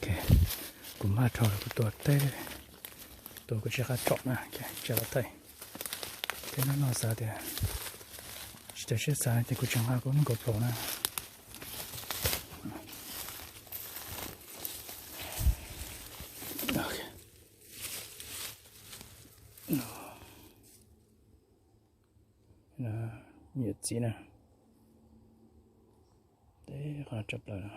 Ok, kuv maj dhau lawm, kuv tua teb, tua kuv tsis qab tsom na, tsis qab thaij. Teb no no xav tias tsis tau siab xav ces kuv tseem nqa kuv lub GoPro na. Niam txiv na, teb qhov tshaj plaws.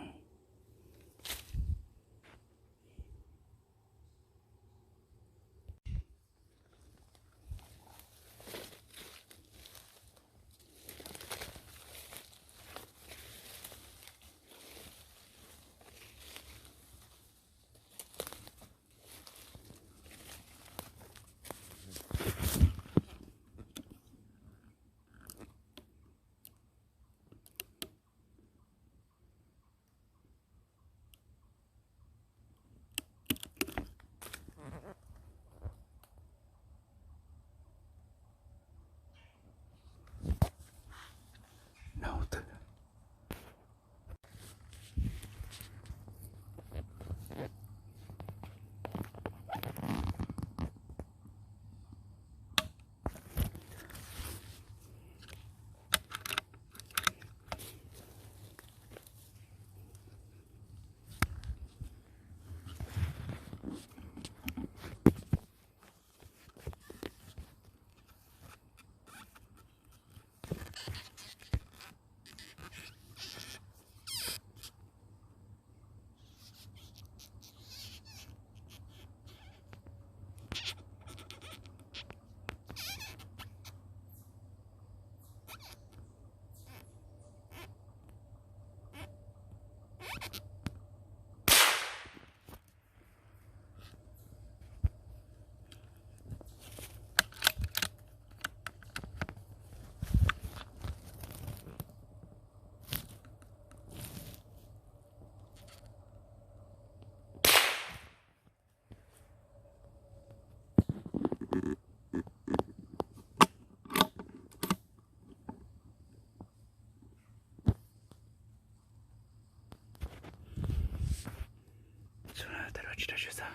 Tsis tau siab xav,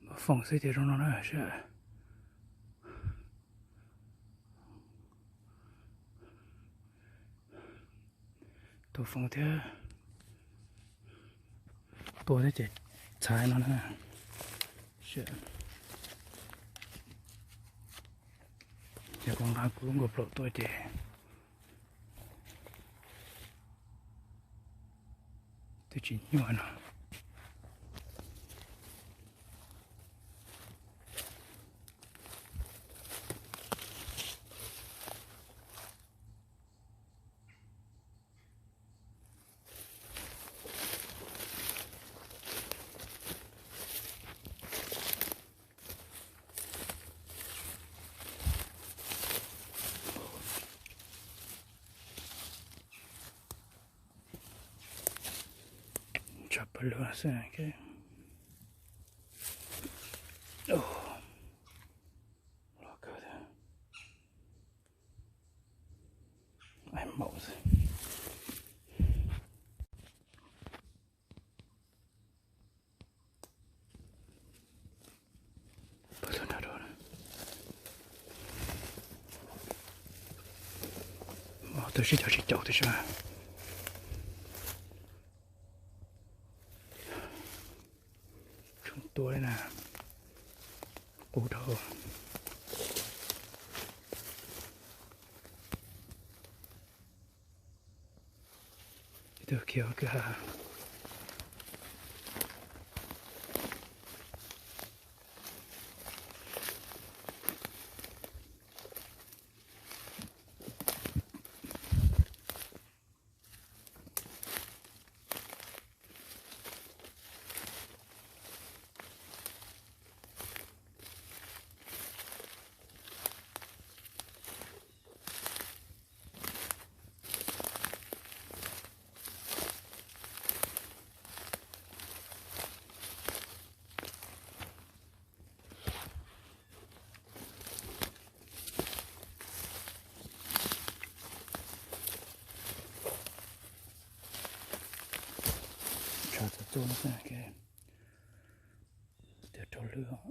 muab foom xwb ces zoo no na. Tua foom thiab, tua thiab ces txhais no na. Yog kuv nqa kuv lub GoPro tuaj ces twb tsis nyuaj no. Tshaj plaws xwb. Tus sib caum sib caum tus sib tshoob tua li na, qub dhau. Ib tug khiav kwj ha. Tso txhua txuj no xwb. Rau lwm os.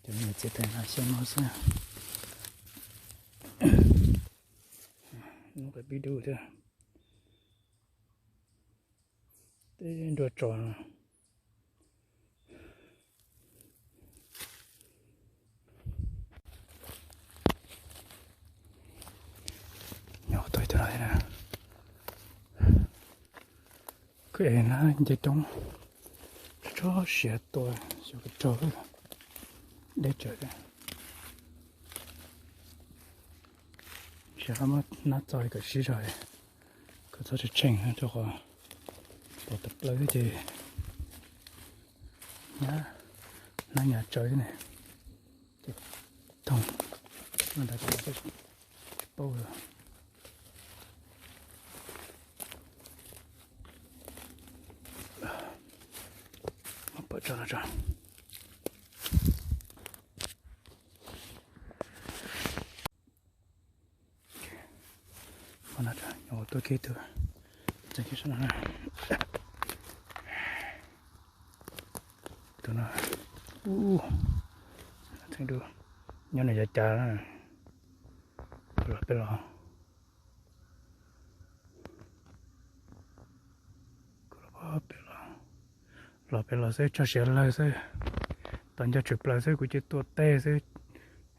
Cov me nyuam txiv tais no xyoo no xwb. Lub qe pib dub thiab. Teb nruab tso no. Nyob tua ib tug no thiab na. Kuv ev nab nce roob tso siav tua xyov puas raug deb tsawv thiab. Sawv daws muab nab txo kom sib zog, kom txhob tsheej tsheej rau qhov pom tawm plaws xwb ces nyab, nab nyas tsawv xwb ne. Ces thooj no ntawd tsis paub. Muab pam tso no tso. Ua tuaj kiag tus, txeeb kiag sab no na. Tus no, ub, txeeb dub, nyob nws yav cav na, los peb los. Kuv los peb los, los peb los xwb, tso siav lawg xwb, tos nco tshwm plaws xwb, kuv cia tua teg xwb.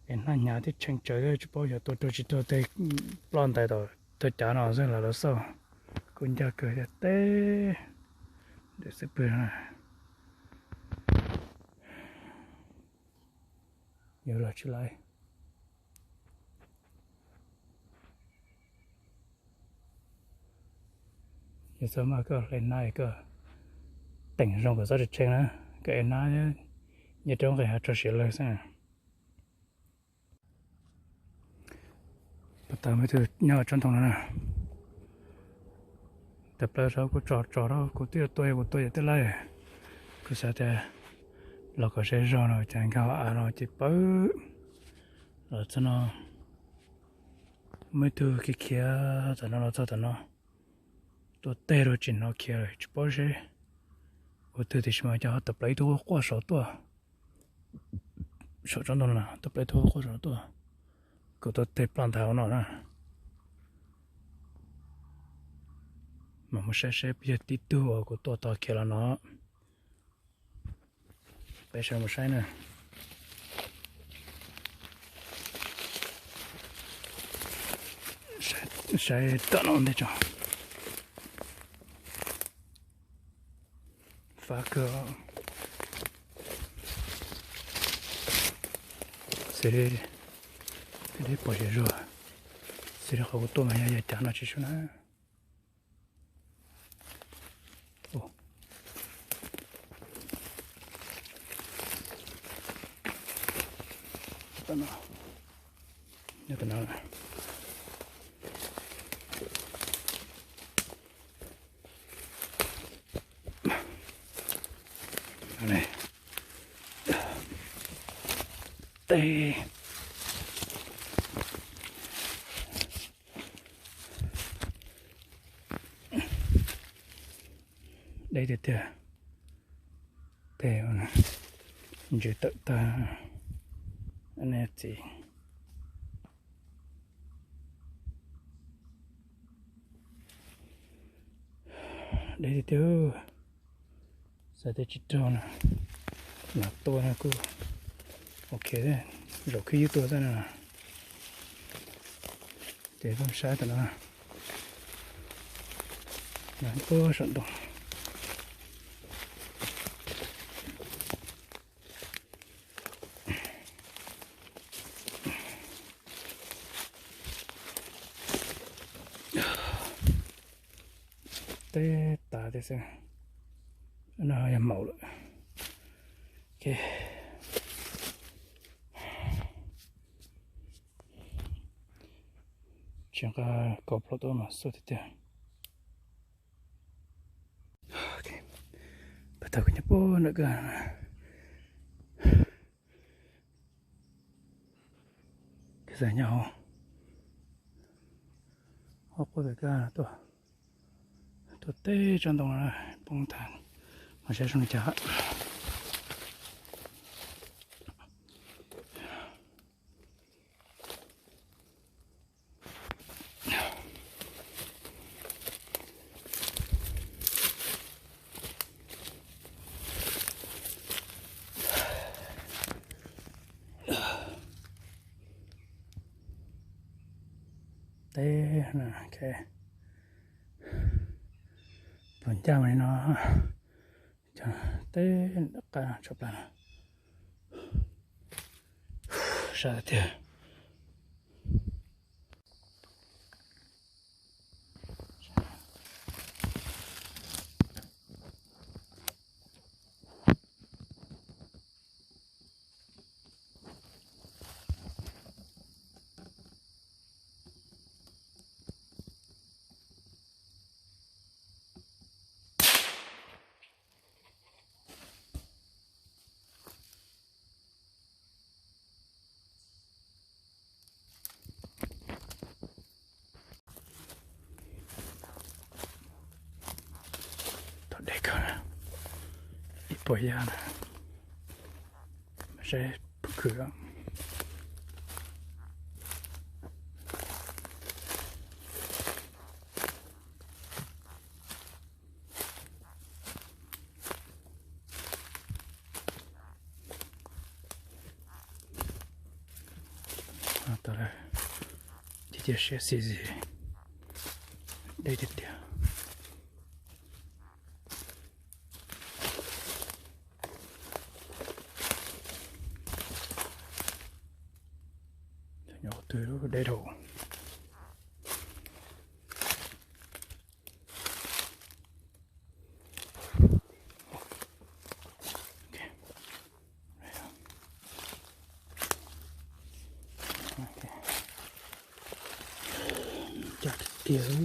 Es hnab hnyav thiab tshee tsawv xwb, tsis paub xyov tua raug tsis raug tej ploj ntais tom thaj cav no xwb los lawv xauj. Kuv ncaj kawg thiab teb ntawm xwb pwg na. Yuav los tsis laiv. Yog txog mas koj hle nab koj teem zoo kom txhob tshee na, koj ev nab nyob rau nqis hav tso siav lawg xwb. Pas tas muaj ib tug nyob tsob ntoo no na. Tawm plaws saud kuv tso tso rau kuv twb yuav tua kuv tua yam twg lawm. Kuv xav tias los kom saib zog no cas nkag av no ces pawv. Los txog no muaj ib tug khiav khiav tom no los txog tom no. Tua teg rau tsis hnov khiav lawm tsis paub seb ua twg tiam sis mas cas ho tawm plaws ib tug quaj quaj saud tuaj. Saum tsob ntoo no tawm plaws ib tug quaj quaj saud tuaj. Kuv tua teg ploj ntais hauv no na. Mas mus saib seb puas yog tib tug uas kuv tua tod khiav los no. Peb sawv mus saib na. Saib tom no ntej tso. Fab kawg. Xws li pom siav zuag, xws li qhov kuv tuaj mas yog yav cav no tsis sub na. Nyob tom no. Teg. Deb tiag tiag. Teg ntsws tawm tag. Nej txiv. Deb tiag tiag. Xav tias tsis raug na. Mas tua no kuj ok, zaum khib ywb tua xwb na. Ces peb saib tom no. Puag saum ntoo. Teb tas tiag xwb. No yog maum lawm. Tsis nqa kaus plhaub tuaj mas xub tiag tiag. Pas tau kuv nyob puag nram kawg. Kawg xav nyob hauv, ob quab pem kawg tuaj. Teb tsob ntoo poob tag, mas saib zoo li cas. Teb, pluas ncaj mas li no, teb qa tshaj plaws, sab tiag. Tau deb kawg, ib puas yaj na, saib puas khwv. Cia siab xib zis, deb tiag tiag. Nyob twg deb dhau. Cog tiag tiag,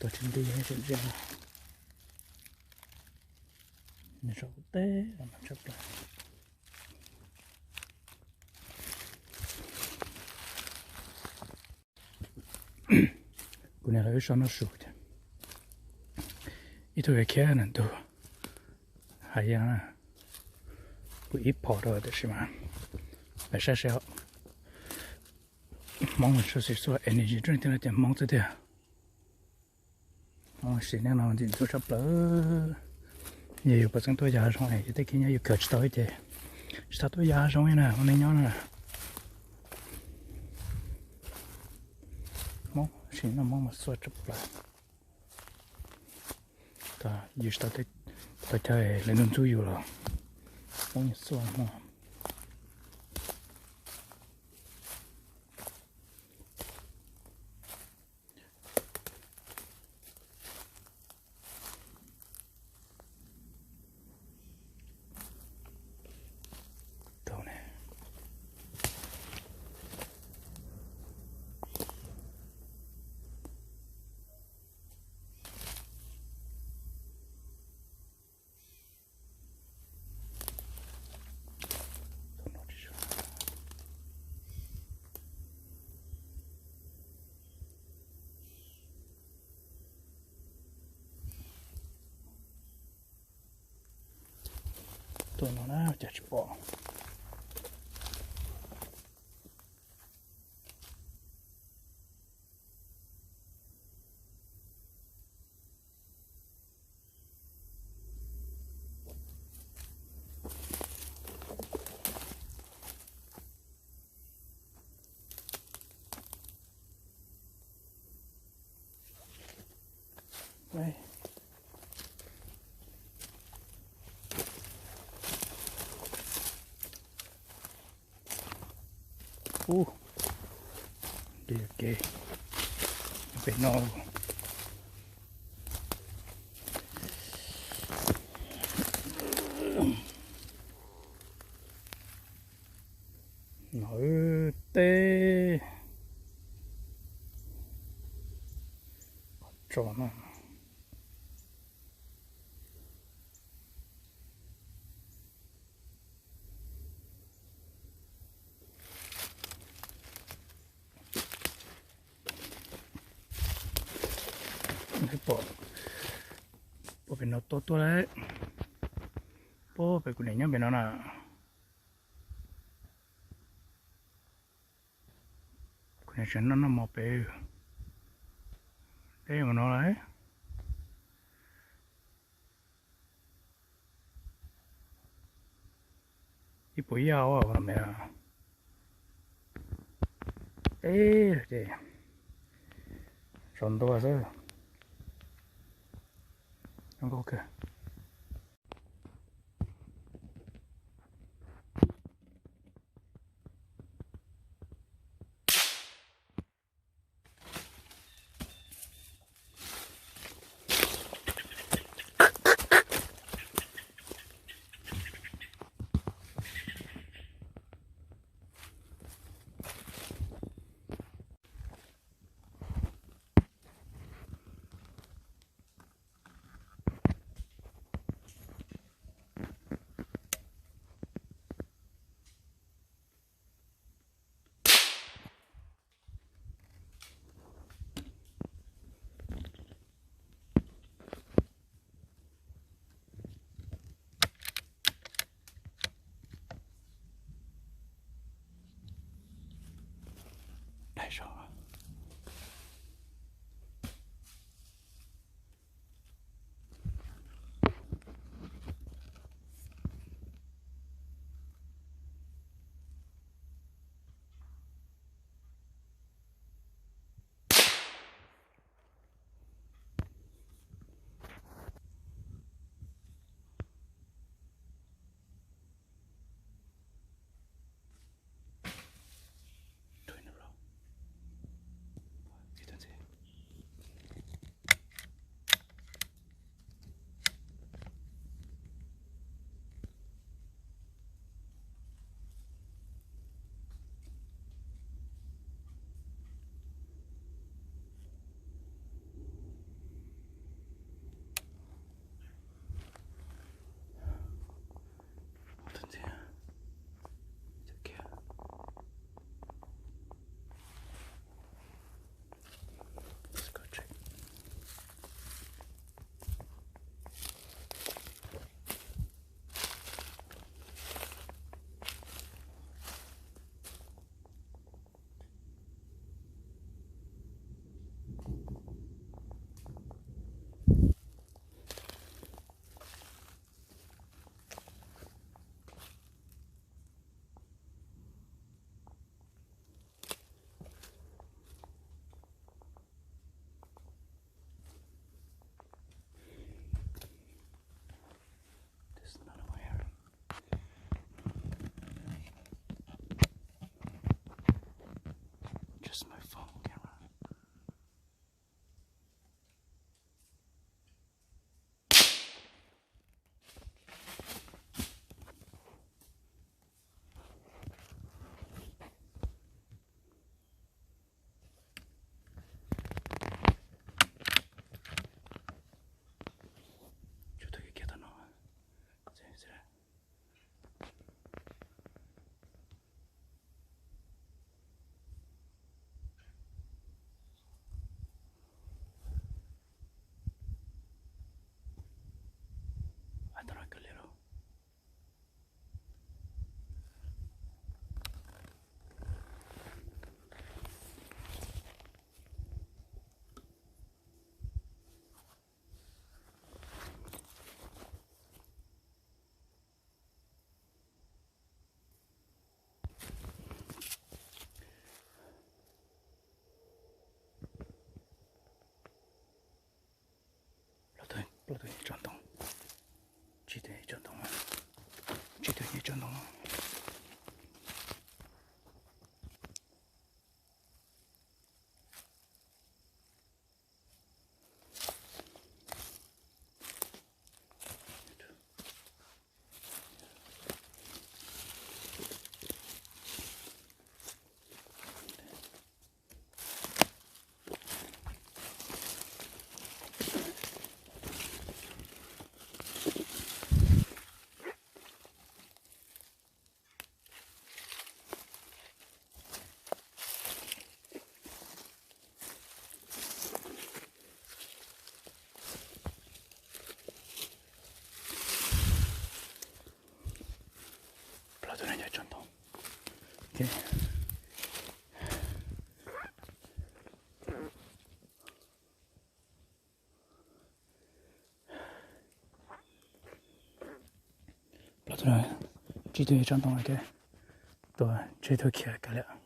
tau tsis nti tseem ntsia nws saum teb los tshaj plaws. Kuv niam lawv wb so noj su, ib tug khiav nram ntug hav yeeb, kuv ib phom rau tiam sis mas lawv saib seb Hmoob mas tshua siv txhua energy rau tias Hmoob xwb tiag. Hmoob siv nej no ntxim ntxub tshaj plaws. Yog yus puas txeeb tuaj ya zoo es yus tej khib nyob yus kawm tsis tau ces tsis tau tuaj ya zoo li na, ua neej nyob na. Hmoob siv no Hmoob mas txhua tshaj plaws. Yus tsis tau caw lawv ntxub ntxub yus los Hmoob yeej txhua Hmoob. Tuaj no na cas tsis pom. Ub, li ke pem no. No teb tso no. Pom, pom pem no tuaj tuaj lawm. Pom pem kuv niam nyob pem no na. Kuv niam tseem noj noj mov pem. Deb mus no lawm. Ib puas yaj os me. Eb, ces tsaus ntua xwb. Zoo nkauj kawg. Plaub tug tso ntoo, tsib tug tso ntoo, tsib tug tso ntoo. Tus no yog tsob ntoo. Plaub tug no, tsib tug yog tsob ntoo, tus tsib tug khiav kiag lawm.